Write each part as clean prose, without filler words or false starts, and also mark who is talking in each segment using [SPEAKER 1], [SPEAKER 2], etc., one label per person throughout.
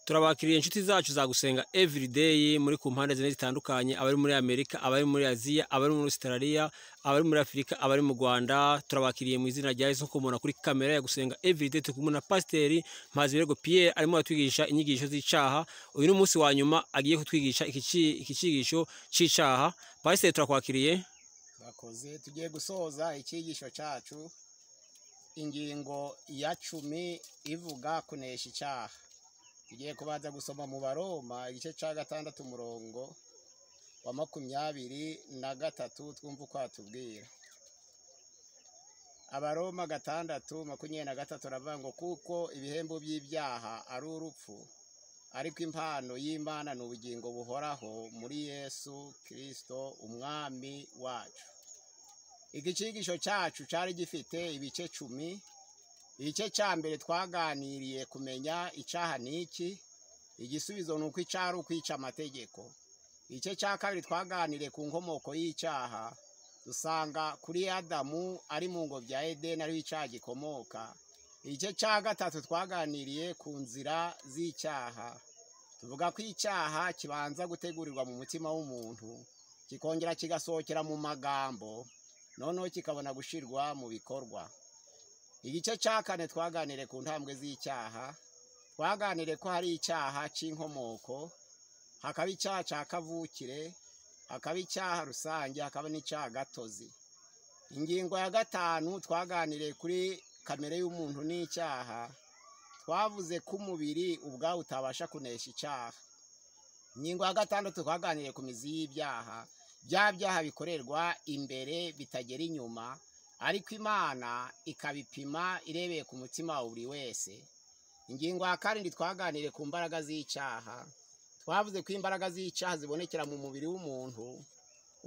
[SPEAKER 1] Turabakiriye inshuti zacu za Gusenga Everyday muri ku mpande zine zitandukanye, abari muri Amerika, abari muri Aziya, abari muri Australia, abari muri Afurika, abari mu Rwanda. Turabakiriye mu izina rya Yesu. Kumubona kuri kamera ya Gusenga Everyday, turi kumwe na Pasiteri Mpazibirego Pierre, arimo aratwigisha inyigisho z'icaha. Uyu ni umunsi wa nyuma agiye kutwigisha iki cigisho c'icaha. Pasiteri, turakwakiriye.
[SPEAKER 2] Bakoze. Tugiye gusoza icyigisho cyacu, ingingo ya 10 ivuga kunesha icyaha. Tugiye kubanza gusoma mu Baroma igice cya 6 umurongo wa 23, twumva uko atubwira. Abaroma 6:23 aravuga ngo: "Kuko ibihembo by'ibyaha ari urupfu, ariko impano y'Imana ni ubugingo buhoraho muri Yesu Kristo Umwami wacu." Iki cyigisho cyacu cyari gifite ibice 10. Igice cya mbere twaganiriye kumenya icyaha ni iki. Igisubizo ni uko icyaha ari ukwica amategeko. Igice cya kabiri twaganiriye ku nkomoko y'icyaha, dusanga kuri Adamu ari mu ngobyi ya Edeni ariho icyaha gikomoka. Igice cya gatatu twaganiriye ku nzira z'icyaha, tuvuga ko icyaha kibanza gutegurirwa mu mutima w'umuntu, kikongera kigasohokera mu magambo, noneho kikabona gushyirwa mu bikorwa. Igice cya kane twaganiriye ku ntambwe z'icyaha. Twaganiriye ko hari icyaha cy'inkomoko, hakaba icyaha cya kavukire, hakaba icyaha rusange, hakaba n'icyaha gatozi. Ingingo ya gatanu twaganiriye kuri kamere y'umuntu n'icyaha. Twavuze ko umubiri ubwawo utabasha kunesha icyaha. Ingingo ya gatandatu twaganiriye ku mizi y'ibyaha, bya byaha bikorerwa imbere bitagera inyuma, ariko Imana ikabipima irebeye ku mutima wa buri wese. Ingingo ya karindwi twaganiriye ku mbaraga z'icyaha. Twavuze ko imbaraga z'icyaha zibonekera mu mubiri w'umuntu,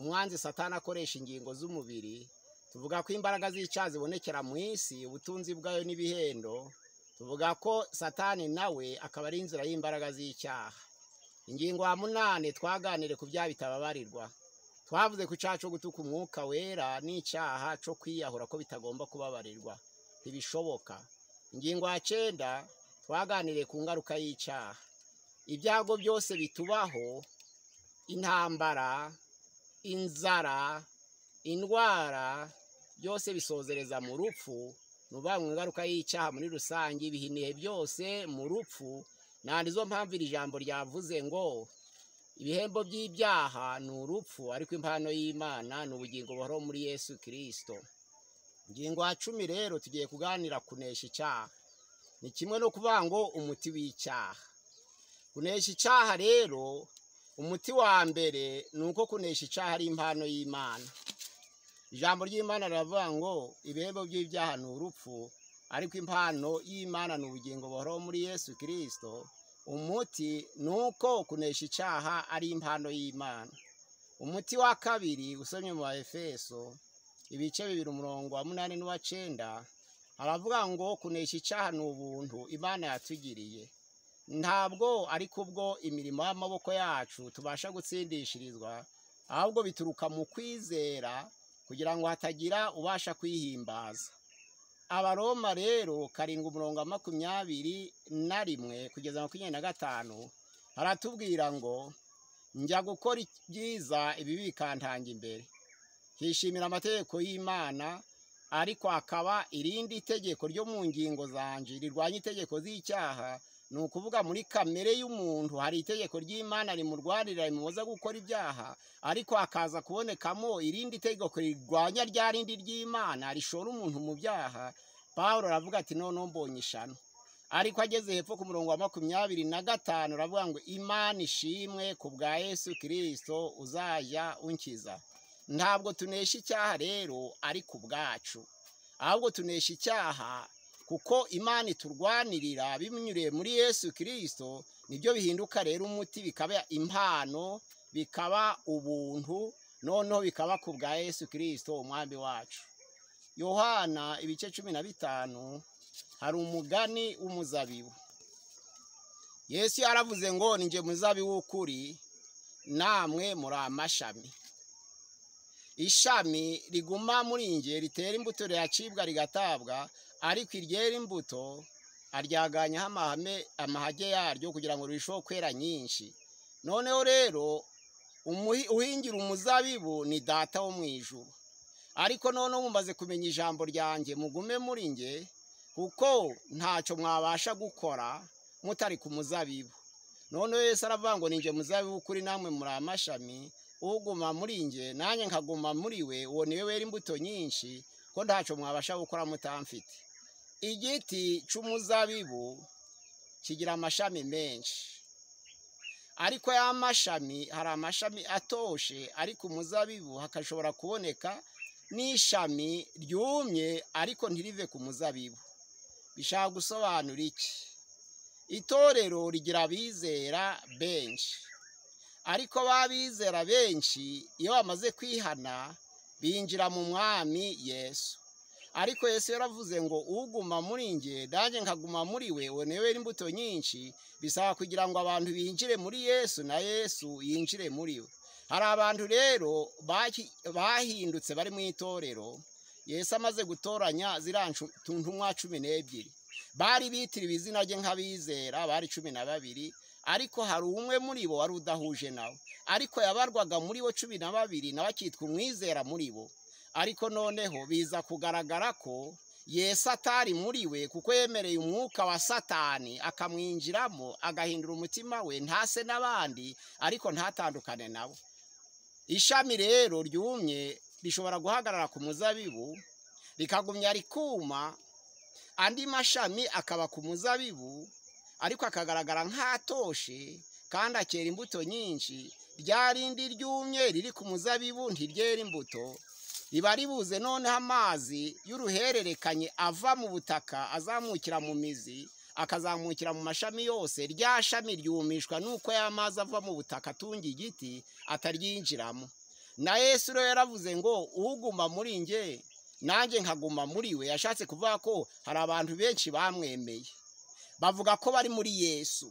[SPEAKER 2] umwanzi Satani akoresha ingingo z'umubiri. Tuvuga ko imbaraga z'icyaha zibonekera mu isi, ubutunzi bwayo n'ibihendo. Tuvuga ko Satani nawe akaba ari inzira y'imbaraga z'icyaha. Ingingo ya munani twaganiriye ku byaha bitababarirwa. Twavuze ku cyaha cyo gutuka Umwuka Wera n'icyaha cyo kwiyahura, ko bitagomba kubabarirwa, ntibishoboka. Ingingo ya cyenda twaganiriye ku ngaruka y'icyaha. Ibyago byose bitubaho, intambara, inzara, indwara, byose bisozereza mu rupfu. Ni ukuvuga ngo ingaruka y'icyaha muri rusange ibihiniye byose mu rupfu. Nta nizo mpamvu iri jambo ryavuze ngo: "Ibihembo by'ibyaha ni urupfu, ariko impano y'Imana ni ubugingo buhoraho muri Yesu Kirisito." Ingingo ya 10 rero tugiye kuganira kunesha icyaha. Ni kimwe no kuvuga ngo umuti w'icyaha. Kunesha icyaha rero, umuti wa mbere ni uko kunesha icyaha ari impano y'Imana. Ijambo ry'Imana riravuga ngo: "Ibihembo by'ibyaha ni urupfu, ariko impano y'Imana ni ubugingo buhoraho muri Yesu Kirisito." Umuti ni uko kunesha icyaha ari impano y'Imana. Umuti wa kabiri, usomye mu Efeso ibice 2 umurongo wa 8 n'uwa 9, aravuga ngo: "Kunesha icyaha ni ubuntu Imana yatugiriye, ntabwo ari kubwo imirimo y'amaboko yacu tubasha gutsindishirizwa, ahubwo bituruka mu kwizera, kugira ngo hatagira ubasha kwihimbaza." Abaroma rero 7 umurongo wa 21 kugeza 25 haratubwira ngo: "Njya gukora ibyiza, ibibi bikantanga imbere. Hishimira amategeko y'Imana, ariko akaba irindi tegeko ryo mu ngingo zanje rirwanya itegeko z'icyaha." Ni ukuvuga muri kamere y'umuntu hari itegeko ry'Imana rimurwanirira, rimubuza gukora ibyaha, ariko hakaza kubonekamo irindi tegeko rirwanya rya rindi ry'Imana, rishora umuntu mu byaha. Pawulo aravuga ati: "Noneho mbonye ishano." Ariko ageze hepfo ku murongo wa 25 aravuga ngo: "Imana ishimwe ku bwa Yesu Kirisito uzajya unkiza." Ntabwo tunesha icyaha rero ari ku bwacu, ahubwo tunesha icyaha kuko Imana iturwanirira binyuriye muri Yesu Kirisito. Nibyo bihinduka rero umuti, bikaba impano, bikaba ubuntu, noneho bikaba ku bwa Yesu Kirisito Umwami wacu. Yohana ibice 15 hari umugani w'umuzabibu. Yesu yaravuze ngo: "Ni njye muzabibu w'ukuri, namwe muri amashami. Ishami riguma muri njye ritera imbuto riracibwa rigatabwa, ariko iryera imbuto Aryaganyaho amahame amahage yaryo kugira ngo rirusheho kwera nyinshi. Noneho rero uhingira umuzabibu ni Data wo mu ijuru. Ariko noneho mumaze kumenya ijambo ryanjye, mugume muri nge, kuko ntacyo mwabasha gukora mutari ku muzabibu. Noneho Yesu aravuga ngo ninjye muzabibu kuri namwe muri amashami, uguma muri nge nanjye nkaguma muri we, uwo niwe wera imbuto nyinshi, ko ntacyo mwabasha gukora mutamfite. Igiti cy'umuzabibu kigira amashami menshi, ariko ya mashami hari amashami atoshe, ariko umuzabibu hakashobora kuboneka n'ishami ryumye ariko ntirive ku muzabibu. Bishaka gusobanura iki? Itorero rigira abizera benshi, ariko babizera benshi iyo bamaze kwihana binjira mu mwami Yesu. Ariko Yesu yaravuze ngo uguma muri nge nanjye nkaguma muri we, uwo niwe wera imbuto nyinshi. Bisaba kugira ngo abantu binjire muri Yesu na Yesu yinjire muri we. Hari abantu rero bahindutse bari mu itorero. Yesu amaze gutoranya ziriya ntumwa 12, bari bitiriwe izina rye nk'abizera, bari 12, ariko hari umwe muri bo wari udahuje nawe, ariko yabarwaga muri bo 12 nawe akitwa umwizera muri bo. Ariko noneho biza kugaragara ko Yesu atari muri we, kuko yemereye umwuka wa Satani akamwinjiramo, agahindura umutima we ntase n'abandi, ariko ntatandukane nabo. Ishami rero ryumye rishobora guhagarara ku muzabibu rikagumya rikuma, andi mashami akaba ku muzabibu ariko akagaragara nk'atoshe kandi akera imbuto nyinshi. Rya rindi ryumye riri ku muzabibu ntiryera imbuto, riba ribuze noneho amazi y'uruhererekanye ava mu butaka azamukira mu mizi akazamukira mu mashami yose. Rya shami ryumishwa nuko ya mazi ava mu butaka atunga igiti ataryinjiramo. Na Yesu rero yaravuze ngo uguma muri nge nanjye nkaguma muri we. Yashatse kuvuga ko hari abantu benshi bamwemeye bavuga ko bari muri Yesu,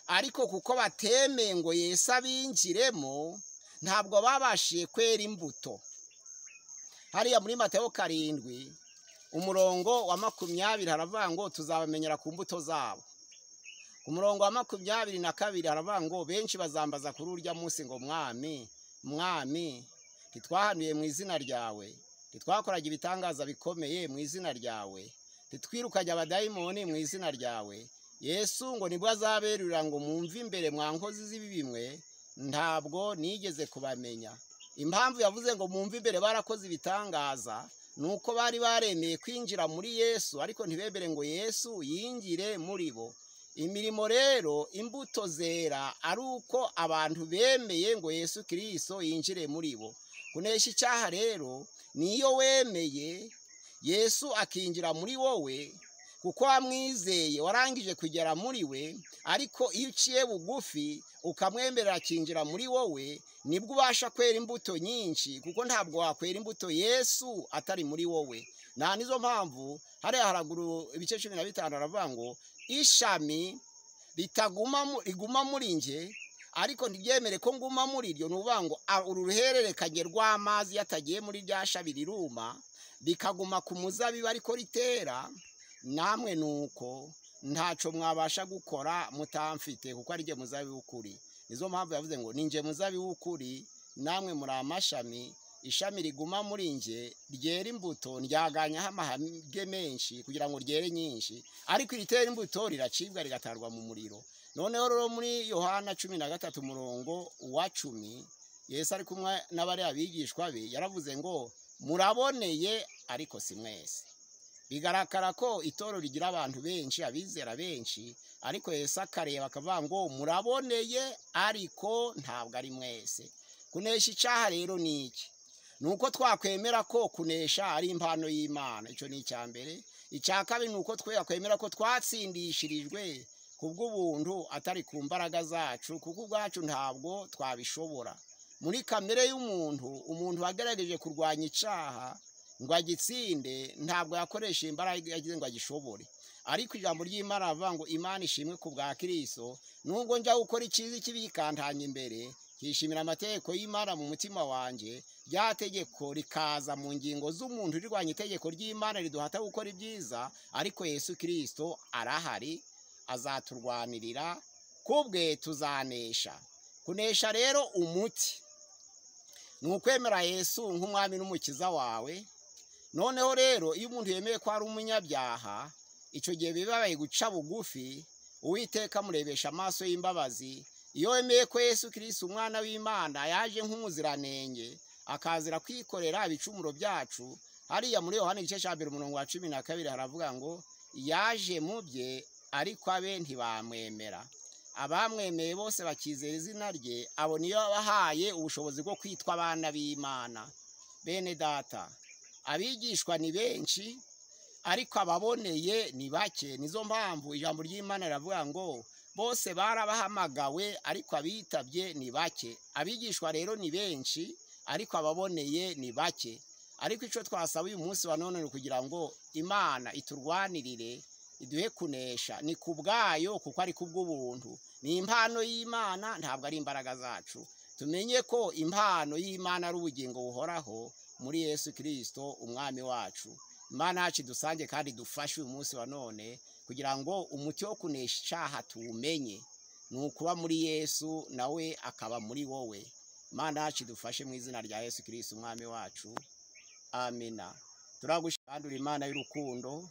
[SPEAKER 2] ariko kuko batemeye ngo Yesu abinjiremo ntabwo babashiye kwera imbuto. Hariya muri Matayo 7 umurongo wa 20 haravuga ngo tuzabamenyera ku mbuto zabo. Ku murongo wa 22 haravuga ngo benshi bazambaza kuri urya munsi ngo mwami, mwami, ntitwahanuye mu izina ryawe, ntitwakoraga ibitangaza bikomeye mu izina ryawe, ntitwirukanye abadayimoni mu izina ryawe. Yesu ngo nibwo azaberurira ngo mwumve imbere mwa nkozi z'ibibi mwe, ntabwo nigeze kubamenya. Impamvu yavuze ngo mwumve imbere barakoze ibitangaza nuko bari baremeye kwinjira muri Yesu, ariko ntibemere ngo Yesu yinjire muri bo. Imirimo rero imbuto zera ari uko abantu bemeye ngo Yesu Kristo yinjire muri bo. Kunesha icyaha rero niyo wemeye Yesu akinjira muri wowe, kuko wamwizeye warangije kugera muri we. Ariko iyo uciye bugufi ukamwemerera akinjira muri wowe, nibwo ubasha kwera imbuto nyinshi, kuko ntabwo wakwera imbuto Yesu atari muri wowe. Nta nizo mpamvu hariya haraguru ibice 15 aravuga ngo ishami riguma muri nge ariko ntiryemere ko nguma muri ryo. Nuvuga ngo uru ruhererekanye rw'amazi yatagiye muri rya shami riruma rikaguma ku muzabibu ariko ritera, namwe nuko ntaco mwabasha gukora mutamfite, kuko ari jye muzabibu w'ukuri. Nizo mpamvu yavuze ngo ninjye muzabibu w'ukuri namwe muri amashami, ishami riguma muri nge ryera imbuto ndyaganyaho amahage menshi kugira ngo ryere nyinshi, ariko iritera imbuto riracibwa rigatarwa mu muriro. Noneho rero muri Yohana 13 umurongo wa 10 Yesu ari kumwe n'abari abigishwa be yaravuze ngo muraboneye ariko si mwese. Bigaragara ko itorero rigira abantu benshi, abizera benshi, ariko Yesu akareba akavuga ngo muraboneye ariko ntabwo ari mwese. Kunesha icyaha rero ni iki? Nuko twakwemera ko kunesha ari impano y'Imana, icyo ni icya mbere. Icya kabiri nuko twakwemera ko twatsindishirijwe kubw'ubuntu atari ku mbaraga zacu, kuko ubwacu ntabwo twabishobora. Muri kamere y'umuntu, umuntu wagerageje kurwanya icyaha ngo agitsinde ntabwo yakoresha imbaraga yagize ngo agishobore. Ariko ijambo ry'Imana rivuga ngo Imana ishimwe ku bwa Kristo, nubwo njya gukora icyiza kibi kikantanya imbere, Nkishimira amategeko y'Imana mu mutima wanjye, rya tegeko rikaza mu ngingo z'umuntu rirwanya itegeko ry'Imana riduhata gukora ibyiza, ariko Yesu Kristo arahari, azaturwanirira, kubwe tuzanesha. Kunesha rero umuti ni ukwemera Yesu nk'umwami n'umukiza wawe. Noneho rero iyo umuntu yemeye ko ari umunyabyaha, icyo gihe bibabaye guca bugufi, Uwiteka amurebesha amaso y'imbabazi. Iyo wemeye ko Yesu Kristo umwana w'Imana yaje nk'umuziranenge akazira kwikorera ibicumuro byacu, hariya muri Yohana igice cya 1 umurongo wa 12 haravuga ngo yaje mu bye ariko abe ntibamwemera. Abamwemeye bose bakizera izina rye, abo niyo yabahaye ubushobozi bwo kwitwa abana b'Imana. Bene data, abigishwa ni benshi ariko ababoneye ni bake. Nizo mpamvu ijambo ry'Imana riravuga ngo bose barabahamagawe ariko abitabye ni bake. Abigishwa rero ni benshi ariko ababoneye ni bake. Ariko icyo twasaba uyu munsi wa none ni kugira ngo Imana iturwanirire, iduhe kunesha. Ni ku bwayo kuko ari kubw'ubuntu, ni impano y'Imana, ntabwo ari imbaraga zacu. Tumenye ko impano y'Imana ari ubugingo buhoraho muri Yesu Kristo umwami wacu. Imana yacu dusange kandi dufashe uyu munsi wa none kugira ngo umuti wo kunesha icyaha tuwumenye, ni ukuba muri Yesu nawe akaba muri wowe. Imana yacu dufashe mu izina rya Yesu Kristo umwami wacu, amina. Turagushimira Imana y'urukundo,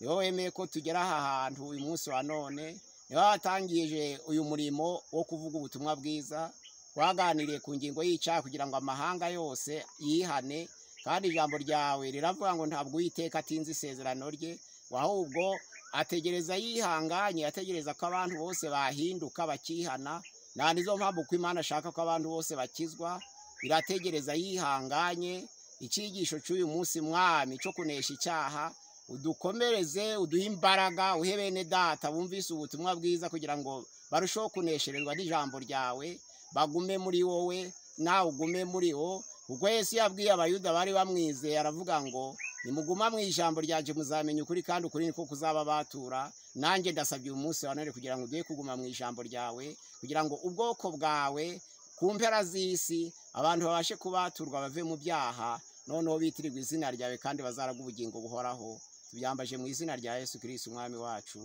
[SPEAKER 2] ni wowe wemeye ko tugera aha hantu uyu munsi wa none, ni wowe watangije uyu murimo wo kuvuga ubutumwa bwiza, waganiriye ku ngingo y'icyaha kugira ngo amahanga yose yihane. Kandi ijambo ryawe riravuga ngo ntabwo Uwiteka atinze isezerano rye, ahubwo ategereza yihanganye, ategereza ko abantu bose bahinduka bakihana. Nta nizo mpamvu ko Imana ashaka ko abantu bose bakizwa, irategereza yihanganye. Icyigisho cy'uyu munsi mwami cyo kunesha icyaha, udukomereze, uduhe imbaraga, uhe bene data bumvise ubutumwa bwiza kugira ngo barusheho kunesherezwa n'ijambo ryawe, bagume muri wowe nawe ugume muri wo. Ubwo Yesu yabwiye Abayuda bari bamwizeye aravuga ngo nimuguma mu ijambo ryanjye muzamenya ukuri, kandi ukuri niko kuzaba batura. Nanjye ndasabye uyu munsi wa none kugira ngo uduhe kuguma mu ijambo ryawe, kugira ngo ubwoko bwawe ku mpera z'isi abantu babashe kubaturwa bave mu byaha, noneho bitirirwa izina ryawe kandi bazaragwa ubugingo buhoraho. Tubyambaje mu izina rya Yesu Kristo umwami wacu,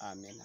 [SPEAKER 2] amena.